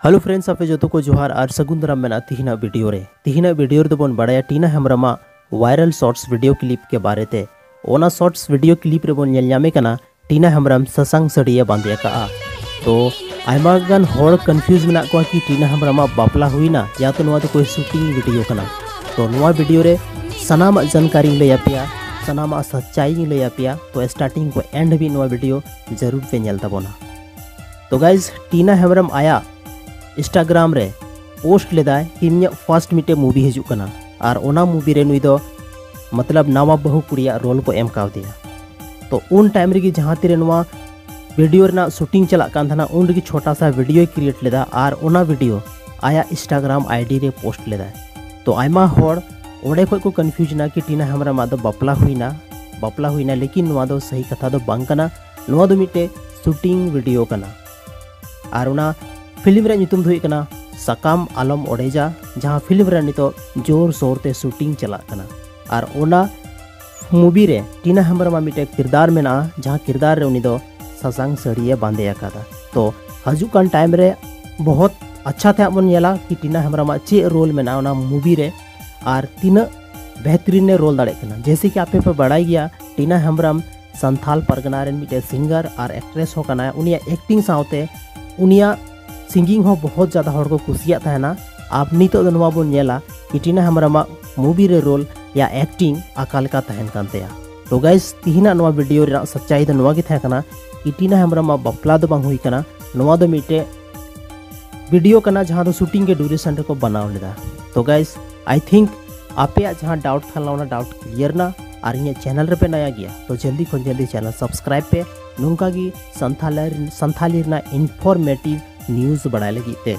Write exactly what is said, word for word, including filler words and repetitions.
Hello friends, ᱟᱯᱮ ᱡᱚᱛᱚ ᱠᱚ ᱡᱚᱦᱟᱨ ᱟᱨ ᱥᱟᱹᱜᱩᱱ ᱫᱟᱨᱟᱢ ᱢᱮᱱᱟᱜᱼᱟ ᱛᱤᱦᱤᱧᱟᱜ ᱵᱷᱤᱰᱤᱭᱳ ᱨᱮ᱾ ᱛᱤᱦᱤᱧᱟᱜ ᱵᱷᱤᱰᱤᱭᱳ ᱨᱮᱫᱚ ᱵᱚᱱ ᱵᱟᱲᱟᱭᱟ ᱴᱤᱱᱟ ᱦᱮᱢᱵᱨᱚᱢᱟᱜ ᱵᱷᱟᱭᱨᱟᱞ ᱥᱚᱨᱴᱥ ᱵᱷᱤᱰᱤᱭᱳ ᱠᱞᱤᱯ ᱠᱮ ᱵᱟᱨᱮ ᱛᱮ᱾ ᱚᱱᱟ ᱥᱚᱨᱴᱥ ᱵᱷᱤᱰᱤᱭᱳ ᱠᱞᱤᱯ ᱨᱮᱵᱚᱱ ᱧᱮᱞ ᱧᱟᱢᱮ ᱠᱟᱱᱟ ᱴᱤᱱᱟ ᱦᱮᱢᱵᱨᱚᱢ ᱥᱟᱥᱟᱝ ᱥᱟᱹᱲᱤᱭᱮ ᱵᱟᱸᱫᱮ ᱟᱠᱟᱫᱼᱟ᱾ ᱛᱚ ᱟᱭᱢᱟ ᱜᱟᱱ ᱦᱚᱲ ᱠᱚᱱᱯᱷᱤᱭᱩᱡᱽ ᱢᱮᱱᱟᱜ ᱠᱚᱣᱟ ᱠᱤ ᱴᱤᱱᱟ ᱦᱮᱢᱵᱨᱚᱢᱟᱜ ᱵᱟᱯᱞᱟ ᱦᱩᱭᱱᱟ ᱭᱟ ᱛᱚ ᱱᱚᱣᱟ ᱫᱚ ᱠᱳᱭ ᱥᱩᱴᱤᱝ ᱵᱷᱤᱰᱤᱭᱳ ᱠᱟᱱᱟ᱾ ᱛᱚ ᱱᱚᱣᱟ ᱵᱷᱤᱰᱤᱭᱳ ᱨᱮ ᱥᱟᱱᱟᱢᱟᱜ ᱡᱟᱱᱠᱟᱨᱤᱧ ᱞᱟᱹᱭ ᱟᱯᱮᱭᱟ, ᱥᱟᱱᱟᱢᱟᱜ ᱥᱟᱪᱟᱭᱤᱧ ᱞᱟᱹᱭ ᱟᱯᱮᱭᱟ᱾ ᱛᱚ ᱥᱴᱟᱨᱴᱤᱝ ᱠᱷᱚᱱ ᱮᱱᱰ ᱦᱟᱹᱵᱤᱡ ᱱᱚᱣᱟ ᱵᱷᱤᱰᱤᱭᱳ ᱡᱟᱹᱨᱩᱲ ᱯᱮ ᱧᱮᱞ ᱛᱟᱵᱚᱱᱟ᱾ ᱛᱚ ᱜᱟᱭᱡᱽ, ᱴᱤᱱᱟ ᱦᱮᱢᱵᱨᱚᱢ ᱟᱭᱟᱜ ᱤᱱᱥᱴᱟᱜᱨᱟᱢ ᱨᱮ ᱯᱳᱥᱴ ᱞᱮᱫᱟᱭ ᱠᱤ ᱤᱧᱟᱹᱜ ᱯᱷᱟᱨᱥᱴ ᱢᱤᱫᱴᱮᱡ ᱢᱩᱵᱷᱤ ᱦᱤᱡᱩᱜ ᱠᱟᱱᱟ ᱟᱨ ᱚᱱᱟ ᱢᱩᱵᱷᱤ ᱨᱮ ᱱᱩᱭ ᱫᱚ ᱢᱚᱛᱞᱚᱵ ᱱᱟᱣᱟ ᱵᱟᱹᱦᱩ ᱠᱩᱲᱤᱭᱟᱜ ᱨᱳᱞ ᱠᱚ ᱮᱢ ᱠᱟᱣᱫᱮᱭᱟ᱾ ᱛᱚ ᱩᱱ ᱴᱟᱭᱤᱢ ᱨᱮᱜᱮ ᱡᱟᱦᱟᱸ ᱛᱤᱨᱮ ᱱᱚᱣᱟ ᱵᱷᱤᱰᱤᱭᱳ ᱨᱮᱱᱟᱜ ᱥᱩᱴᱤᱝ ᱪᱟᱞᱟᱜ ᱠᱟᱱ ᱛᱟᱦᱮᱱᱟ ᱩᱱ ᱨᱮᱜᱮ ᱪᱷᱳᱴᱟ ᱥᱟ ᱵᱷᱤᱰᱤᱭᱳᱭ ᱠᱨᱤᱭᱮᱴ ᱞᱮᱫᱟ ᱟᱨ ᱚᱱᱟ ᱵᱷᱤᱰᱤᱭᱳ ᱟᱭᱟᱜ ᱤᱱᱥᱴᱟᱜᱨᱟᱢ ᱟᱭᱰᱤ ᱨᱮ ᱯᱳᱥᱴ ᱞᱮᱫᱟᱭ᱾ ᱛᱚ ᱟᱭᱢᱟ ᱦᱚᱲ ᱚᱸᱰᱮ ᱠᱷᱚᱡ ᱠᱚ ᱠᱚᱱᱯᱷᱤᱭᱩᱡᱽ ᱮᱱᱟ ᱠᱤ ᱴᱤᱱᱟ ᱦᱮᱢᱵᱨᱚᱢᱟᱜ ᱫᱚ ᱵᱟᱯᱞᱟ ᱦᱩᱭᱱᱟ, ᱵᱟᱯᱞᱟ ᱦᱩᱭᱱᱟ, ᱞᱮᱠᱤᱱ ᱱᱚᱣᱟ ᱫᱚ ᱥᱟᱹᱦᱤ ᱠᱟᱛᱷᱟ ᱫᱚ ᱵᱟᱝ ᱠᱟᱱᱟ᱾ ᱱᱚᱣᱟ ᱫᱚ ᱢᱤᱫᱴᱮᱡ ᱥᱩᱴᱤᱝ ᱵᱷᱤᱰᱤᱭᱳ ᱠᱟᱱᱟ᱾ ᱟᱨ ᱚᱱᱟ ᱯᱷᱤᱞᱢ ᱨᱮᱭᱟᱜ ᱧᱩᱛᱩᱢ ᱫᱚ ᱦᱩᱭᱩᱜ ᱠᱟᱱᱟ ᱥᱟᱠᱟᱢ ᱟᱞᱚᱢ ᱚᱲᱮᱡᱟ, ᱡᱟᱦᱟᱸ ᱯᱷᱤᱞᱢ ᱨᱮ ᱱᱤᱛᱚᱜ ᱡᱳᱨ ᱥᱳᱨ ᱛᱮ ᱥᱩᱴᱤᱝ ᱪᱟᱞᱟᱜ ᱠᱟᱱᱟ᱾ ᱟᱨ ᱚᱱᱟ ᱢᱩᱵᱷᱤ ᱨᱮ ᱴᱤᱱᱟ ᱦᱮᱢᱵᱨᱚᱢᱟᱜ ᱢᱤᱫᱴᱮᱡ ᱠᱤᱨᱫᱟᱨ ᱢᱮᱱᱟᱜᱼᱟ, ᱡᱟᱦᱟᱸ ᱠᱤᱨᱫᱟᱨ ᱨᱮ ᱩᱱᱤ ᱫᱚ ᱥᱟᱥᱟᱝ ᱥᱟᱹᱲᱤᱭᱮ ᱵᱟᱸᱫᱮ ᱟᱠᱟᱫᱟ᱾ ᱛᱚ ᱦᱤᱡᱩᱜ ᱠᱟᱱ ᱴᱟᱭᱤᱢ ᱨᱮ ᱵᱚᱦᱚᱛ ᱟᱪᱪᱷᱟ ᱛᱮ ᱦᱟᱸᱜ ᱵᱚᱱ ᱧᱮᱞᱟ ᱠᱤ ᱴᱤᱱᱟ ᱦᱮᱢᱵᱨᱚᱢᱟᱜ ᱪᱮᱫ ᱨᱳᱞ ᱢᱮᱱᱟᱜᱼᱟ ᱚᱱᱟ ᱢᱩᱵᱷᱤ ᱨᱮ ᱟᱨ ᱛᱤᱱᱟᱹᱜ ᱵᱮᱦᱛᱨᱤᱱ ᱮ ᱨᱳᱞ ᱫᱟᱲᱮᱭᱟᱜ ᱠᱟᱱᱟ᱾ ᱡᱮᱭᱥᱮ ᱠᱤ ᱟᱯᱮ ᱯᱮ ᱵᱟᱲᱟᱭ ᱜᱮᱭᱟ ᱴᱤᱱᱟ ᱦᱮᱢᱵᱨᱚᱢ ᱥᱟᱱᱛᱟᱞ ᱯᱟᱨᱜᱟᱱᱟ ᱨᱮᱱ ᱢᱤᱫᱴᱮᱡ ᱥᱤᱝᱜᱟᱨ ᱟᱨ ᱮᱠᱴᱨᱮᱥ ᱦᱚᱸ ᱠᱟᱱᱟᱭ᱾ ᱩᱱᱤᱭᱟᱜ ᱮᱠᱴᱤᱝ ᱥᱟᱶᱛᱮ ᱩᱱᱤᱭᱟᱜ ᱥᱤᱝᱜᱤᱝ ᱦᱚᱸ ᱵᱚᱦᱚᱛ ᱡᱟᱫᱟ ᱦᱚᱲ ᱠᱚ ᱠᱩᱥᱤᱭᱟᱜ ᱛᱟᱦᱮᱱᱟ᱾ ᱟᱨ ᱱᱤᱛᱚᱜ ᱫᱚ ᱱᱚᱣᱟ ᱵᱚᱱ ᱧᱮᱞᱟ ᱠᱤ ᱴᱤᱱᱟ ᱦᱮᱢᱵᱨᱚᱢᱟᱜ ᱢᱩᱵᱷᱤ ᱨᱮ ᱨᱳᱞ ᱭᱟ ᱮᱠᱴᱤᱝ ᱟᱠᱟ ᱞᱮᱠᱟ ᱛᱟᱦᱮᱱ ᱠᱟᱱ ᱛᱟᱭᱟ᱾ ᱛᱚ ᱜᱟᱭᱡᱽ, ᱛᱤᱦᱤᱧᱟᱜ ᱱᱚᱣᱟ ᱵᱷᱤᱰᱤᱭᱳ ᱨᱮᱱᱟᱜ ᱥᱟᱪᱟᱭ ᱫᱚ ᱱᱚᱣᱟ ᱜᱮ ᱛᱟᱦᱮᱸ ᱠᱟᱱᱟ ᱠᱤ ᱴᱤᱱᱟ ᱦᱮᱢᱵᱨᱚᱢᱟᱜ ᱵᱟᱯᱞᱟ ᱫᱚ ᱵᱟᱝ ᱦᱩᱭ ᱠᱟᱱᱟ, ᱱᱚᱣᱟ ᱫᱚ ᱢᱤᱫᱴᱮᱡ ᱵᱷᱤᱰᱤᱭᱳ ᱠᱟᱱᱟ ᱡᱟᱦᱟᱸ ᱫᱚ ᱥᱩᱴᱤᱝ ᱜᱮ ᱰᱩᱨᱮᱥᱚᱱ ᱨᱮᱠᱚ ᱵᱮᱱᱟᱣ ᱞᱮᱫᱟ᱾ ᱛᱚ ᱜᱟᱭᱡᱽ, ᱟᱭ ᱛᱷᱤᱝᱠ ᱟᱯᱮᱭᱟᱜ ᱡᱟᱦᱟᱸ ᱰᱟᱣᱩᱴ ᱛᱟᱦᱮᱸ ᱞᱮᱱᱟ ᱚᱱᱟ ᱰᱟᱣᱩᱴ ᱠᱞᱤᱭᱟᱨ ᱱᱟ᱾ ᱟᱨ ᱤᱧᱟᱹᱜ ᱪᱮᱱᱮᱞ ᱨᱮᱯᱮ ᱱᱟᱭᱟ ᱜᱮᱭᱟ ᱛᱚ ᱡᱚᱞᱫᱤ ᱠᱷᱚᱱ ᱡᱚᱞᱫᱤ ᱪᱮᱱᱮᱞ ᱥᱟᱵᱥᱠᱨᱟᱭᱤᱵ ᱯᱮ, ᱱᱚᱝᱠᱟ ᱜᱮ ᱥᱟᱱᱛᱷᱟᱞᱤ ᱥᱟᱱᱛᱷᱟᱞᱤ ᱨᱮᱱᱟᱜ ᱤᱱᱯᱷᱚᱨᱢᱮᱴᱤᱵᱷ ᱱᱤᱭᱩᱡᱽ ᱵᱟᱲᱟᱭ ᱞᱟᱹᱜᱤᱫ ᱛᱮ᱾